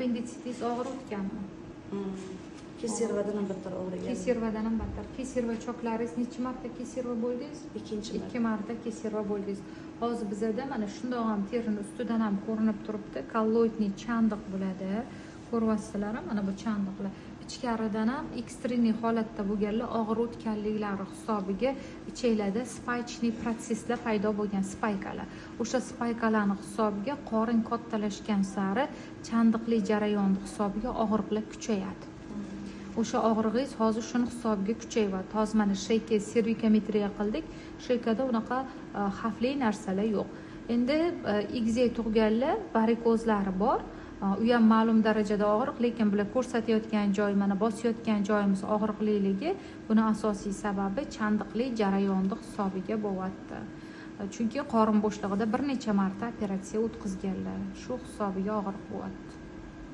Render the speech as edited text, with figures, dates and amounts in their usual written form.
Appenditsitingiz og'ir o'tganmi? Кесарево dan ham battar og'rigan. Кесарево dan ham battar. Кесарево choklaringiz, necha marta кесарево bo'ldingiz? Ikkinchi marta. Ikki marta кесарево bo'ldingiz. Hozir bizada mana shundoq ham terini ustidan ham ko'rinib turibdi, коллоидный chandiq bo'ladi. Ko'ryapsizlar, mana bu chandiqlar ichkaridan ham экстренный holatda bo'lganlar, og'ir o'tganliklari hisobiga ichaklarda спаечный protsesslar paydo bo'lgan, спайка lar. O'sha спайка larni hisobiga qorin kattalashgan sari chandiqli jarayonni hisobiga og'riqlar kuchayadi. O'sha og'rig'ingiz hozir shuni hisobiga kuchayyapti. Hozir mana шейка, сервикометрия qildik, шейка da unaqa xavfli narsalar yo'q. Endi egizak tug'ganlar varikozlari bor. U ham ma'lum darajada og'riq, lekin bular ko'rsatayotgan joy, mana bosayotgan joyimiz og'riqliligi, buni asosiy sababi chandiqli jarayonni hisobiga bo'lyapti. Chunki qorin bo'shlig'ida bir necha marta operatsiya o'tkazganlar, shu hisobiga og'riq bo'lyapti.